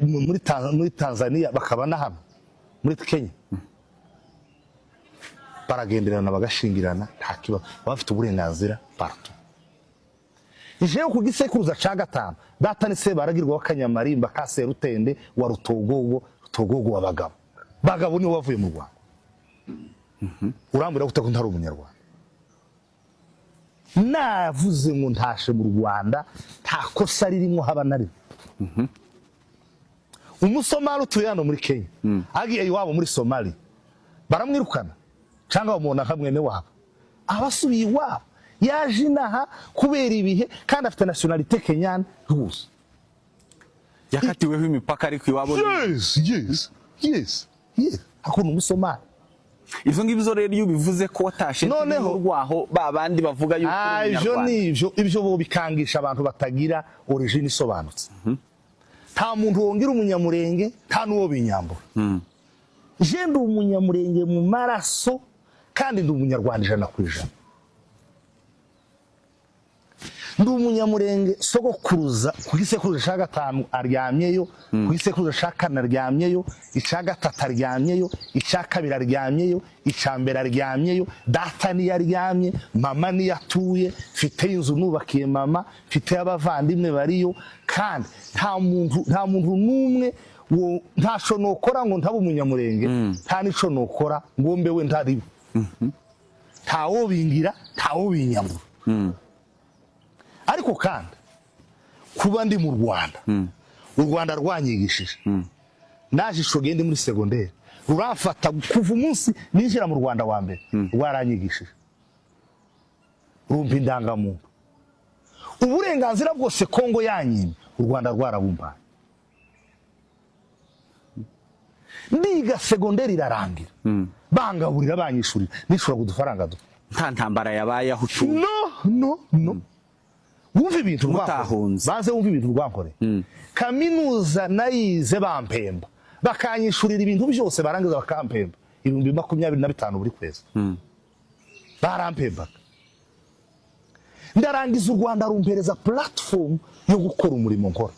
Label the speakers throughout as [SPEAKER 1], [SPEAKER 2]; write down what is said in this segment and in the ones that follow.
[SPEAKER 1] muri Tanzania, bakaba na hano muri Kenya, baragenderana, bagashingirana, nta kibazo, baba bafite uburenganzira partout. Jewe ku gisekuruza ca gatanu, data ni Sebaragirwa w'Akanyamarimba ka Serutende wa Rutogogo, Rutogogo wa Bagabo. Bagabo niwe wavuye mu Rwanda. Urambwira gute ko ntari Umunyarwanda? Navuze ngo ntashe mu Rwanda, nta kosa ririmo haba na rimwe. Umusomali utuye hano muri Kenya agiye iwabo muri Somali, baramwirukana cyangwa bamubona nka mwene wabo? Aba asubiye iwabo. Yaje inaha kubera ibihe, kandi afite nationalité kenyane rwose.
[SPEAKER 2] Yakatiweho imipaka, ariko iwabo
[SPEAKER 1] Yes, akunda umusomali.
[SPEAKER 2] Ivyo ngivyo rero, iyo ubivuze ko watashe rwaho, ba bandi bavuga yuko uri
[SPEAKER 1] Ivyo
[SPEAKER 2] Umunyarwanda.
[SPEAKER 1] Ni ivyo bo bikangisha abantu batagira origine isobanutse. Nta muntu wongera Umunyamurenge, nta n'uwo binyambura. Je ndi Umunyamurenge mu maraso, kandi ndi Umunyarwanda 100%. Ndi Umunyamurenge. Sogokuruza ku gisekuruza ca gatanu aryamyeyo, ku gisekuruza ca kane aryamyeyo, ica gatatu aryamyeyo, ica kabiri aryamyeyo, ica mbere aryamyeyo. Data niyo aryamye, mama niyo atuye. Mfite inzu nubakiye mama, mfite abavandimwe bariyo, kandi nta muntu n'umwe ntaco nokora ngo ntabe Umunyamurenge, nta nico nokora ngo mbe we ntariwe. Ntawo bingira, ntawo binyambura. Ariko kandi kuba ndi mu Rwanda, u Rwanda rwanyigishije. Naje ico gihe ndi muri segonderi, ruramfata. Kuva umunsi ninjira mu Rwanda wa mbere, rwaranyigishije, rumpa indangamuntu. Uburenganzira bwose Kongo yanyimye, u Rwanda rwarabumpaye. Ndiga, segonderi irarangira, bangaburira, banyishurira, nishura udufaranga duke.
[SPEAKER 2] Nta ntambara yabaye aho utuye?
[SPEAKER 1] No, no, no. Wumva ibintu rwankoreye.
[SPEAKER 2] Mutahunze.
[SPEAKER 1] Baze wumva ibintu rwankoreye. Kaminuza nayize bampemba, bakanyishurira ibintu byose, barangiza bakampemba 25,000 buri kwezi. Barampembaga, ndarangiza, u Rwanda rumpereza platform yo gukora umurimo nkora.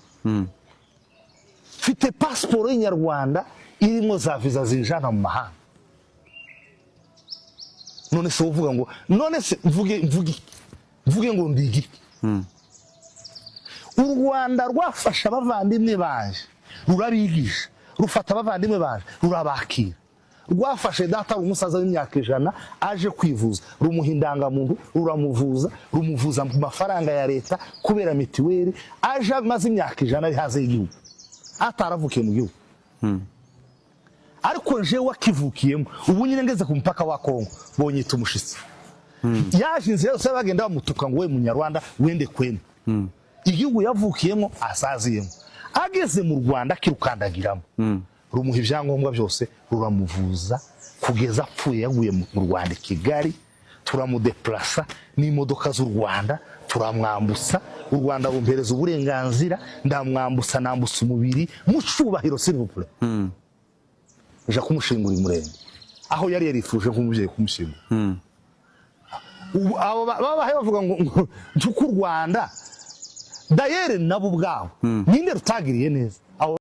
[SPEAKER 1] Mfite pasiporo y'inyarwanda irimo za viza zinjana mu mahanga. None se uvuga ngo, none se mvuge ngo ndi igiki? U Rwanda rwafashe abavandimwe banje rurabigisha, rufata abavandimwe banje rurabakira. Rwafashe data, ari umusaza w'imyaka 100, aje kwivuza, rumuha indangamuntu, ruramuvuza, rumuvuza mu mafaranga ya leta kubera mitiweli. Aje amaze imyaka 100 ari hanze y'igihugu, ataravukiye mu gihugu. Ariko jewe akivukiyemo, ubu nyine ngeze ku mupaka wa Kongo bonyita umushitsi. Yaje, inzira yose bagenda bamutuka ngo: "We Munyarwanda, wende kwenu." Igihugu yavukiyemo asaziyemo, ageze mu Rwanda akirukandagiramo, rumuha ibyangombwa byose, ruramuvuza kugeza apfuye. Yaguye mu Rwanda i Kigali, turamudeplasa n'imodoka z'u Rwanda, turamwambutsa. U Rwanda rumpereza uburenganzira, ndamwambutsa, nambutsa umubiri mu cyubahiro, s'il vous plaît, nja kumushingura i Murenge aho yari yarifuje nk'umubyeyi kumushyingura. Ubu abo babaye bavuga ngo ntuku u Rwanda. Dayere nabo ubwabo ninde rutagiriye neza abo?